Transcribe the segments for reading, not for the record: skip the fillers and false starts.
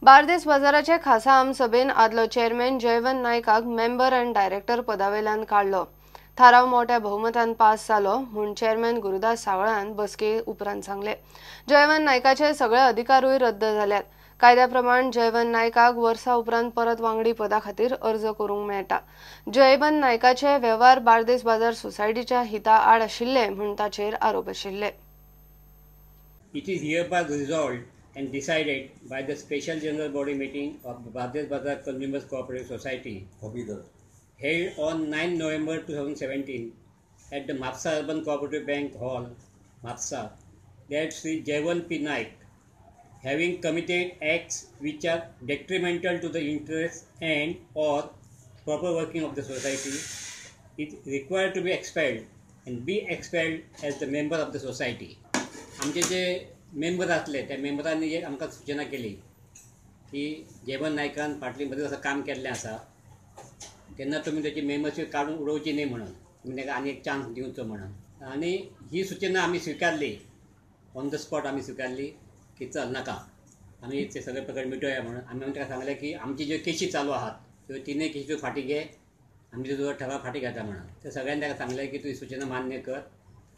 बार्देस बाजाराचे खासा आमसभेन आदलो चेअरमॅन जयवंत नायकाक मेंबर आनी डायरेक्टर पदावेल्यान काडलो. थाराव मोठ्या बहुमतान पास जालो म्हूण चेअरमॅन गुरुदास सावळान बसके उपरांत सांगले. जयवंत नायकाचे सगळे अधिकारूय रद्द जाल्यात. कायद्या प्रमाण जयवंत नायकाक वर्सा उपरांत परत वांगडी पदा खातीर अर्ज करूंक मेळटा. जयवंत नायकाचे वेव्हार बार्देस बाजार सोसायटीच्या हिता आड आशिल्ले म्हूण ताचेर आरोप आशिल्ले. It is hereby resolved and decided by the Special General Body meeting of the Bardez Bazar Consumers Cooperative Society held on 9 November 2017 at the Mapsa Urban Cooperative Bank Hall, Mapsa, that Sri Jaywant P. Naik, having committed acts which are detrimental to the interests and or proper working of the society, is required to be expelled and be expelled as the member of the society. आमचे जे member आसले त्या मेंबरांनी जे आमकां सूचना केली की जयवंत नायकान फाटलीं बरें असं काम केल्लें आसा, तेन्ना तुमी ताची मेंबरशीप काडून उडोवची न्ही म्हणून, तुमी ताका आनी एक चान्स दिवचो म्हणून. आनी ही सूचना आमी स्विकारली, ऑन the spot आमी स्विकारली की चल नाका, आमी ते सगळे प्रकरण मिटोवया म्हणून. आमी ताका सांगलें की आमची ज्यो केशी चालू आहात त्यो तिनूय केशी तूं फाटीं घे, आमी तुजो ठराव फाटीं घेता म्हणून. ते सगळ्यांनी ताका सांगलें की तूं ही सूचना मान्य कर,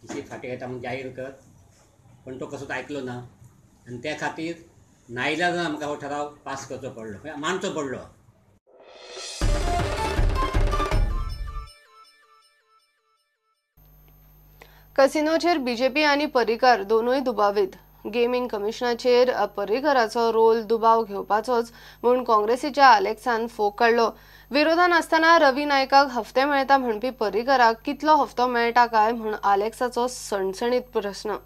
केशी फाटीं घेता म्हणून जाहीर कर. पण तो कसोच आयकलो ना आनी त्या खातीर नाईलाजान आमकां हो ठराव पास करचो पडलो, मानचो पडलो. कसिनोचेर बीजेपी आनी पर्रीकार दोनूय दुबावीत. गेमिंग कमिशनाचेर पर्रीकाराचो रोल दुबाव घेवपाचोच म्हूण काँग्रेसीच्या आलेक्सान फोग काडलो. विरोधान आसतना रवी नायकाक हफ्ते मेळटा म्हणपी पर्रीकाराक कितलो हफ्तो मेळटा काय म्हूण आलेक्साचो सणसणीत प्रस्न.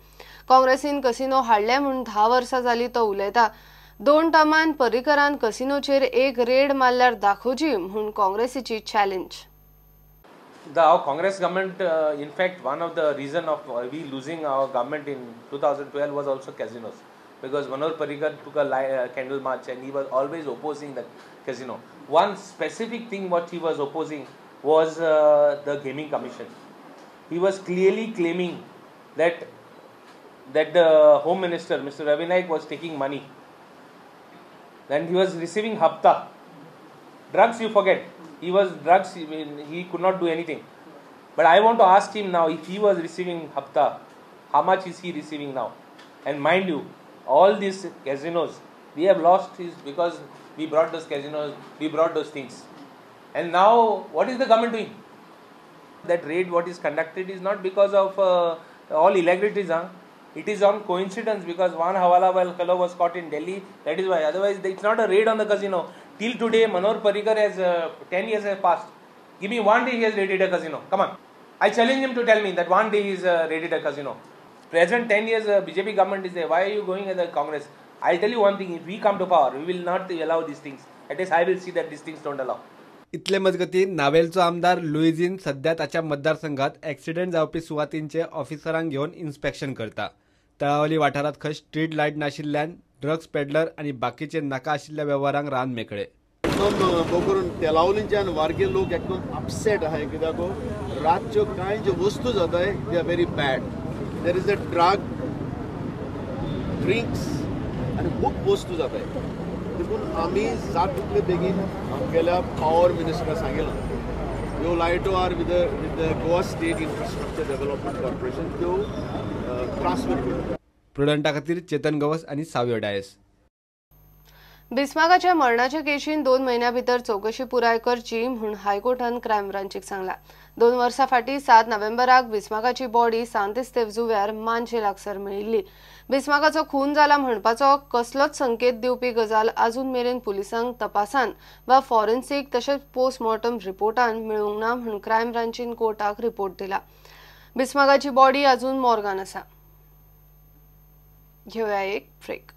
काँग्रेसीन कसिनो हाडले म्हूण 10 वर्सां जाली तो उलयता. 2 टर्मान पर्रीकारान कसिनोचेर एक रेड मारल्यार दाखोवची म्हूण काँग्रेसीची challenge. Our Congress government, in fact, one of the reason of we losing our government in 2012 was also casinos, because Manohar Parrikar took a candle march and he was always opposing the casino. One specific thing what he was opposing was the gaming commission. He was clearly claiming that the Home Minister, Mr. Ravi Naik, was taking money. Then he was receiving hafta. Drugs, you forget. He was drugs, he could not do anything. But I want to ask him now, if he was receiving hafta, how much is he receiving now? And mind you, all these casinos, we have lost is because we brought those casinos, we brought those things. And now, what is the government doing? That raid what is conducted is not because of all illegalities, huh? It is on coincidence, because one Hawala fellow was caught in Delhi, that is why. Otherwise, it's not a raid on the casino. Till today, Manohar Parrikar has, 10 years have passed. Give me one day he has raided a casino. Come on. I challenge him to tell me that one day he has raided a casino. Present 10 years BJP government is there. Why are you going as a Congress? I'll tell you one thing, if we come to power, we will not allow these things. At least I will see that these things don't allow. इतले मजगती नावेलचो आमदार लुईझीन सध्या ताच्या मतदारसंघात accident जावपी सुवातींचे ऑफिसरांक घेवन inspection करता. तळावली वाठारांत खंय स्ट्रीट लायट नाशिल्ल्यान ड्रग्स पेडलर आनी बाकीचे नाका आशिल्ल्या वेव्हारांक रान मेकळे. एकदम करून तेलावलींच्यान वारके लोक एकदम अपसेट आहाय, कित्याक रातच्यो कांय ज्यो वस्तू जाताय they are very bad. There is a drug, drinks आनी खूब वस्तू जाताय. देखून आमी जात तितले बेगीन आमगेल्या पावर मिनिस्टराक सांगिलां ह्यो लायटो are with the Goa State Infrastructure Development Corporation त्यो ट्रान्सफर करतात. प्रुडंटा खातीर चेतन गवस आनी सावियो डायस. बिस्माकाच्या मरणाच्या केशीन 2 म्हयन्या भितर चौकशी पुराय करची म्हूण हायकोर्टान क्रायम ब्रांचीक सांगला. 2 वर्सां फाटीं 7 नोव्हेंबराक बिस्माकाची बॉडी सांत इस्तेव जुव्यार मानशे लागसर मेळिल्ली. बिस्माकाचो खून जाला म्हणपाचो कसलोच संकेत दिवपी गजाल अजून मेरेन पुलिसांक तपासान वा फॉरेन्सिक तशेंच पोस्टमॉर्टम रिपोर्टान मेळूंक ना म्हूण क्रायम ब्रांचीन कोर्टाक रिपोर्ट दिला. बिस्माकाची बॉडी अजून मोर्गान आसा. घेवया एक ब्रेक.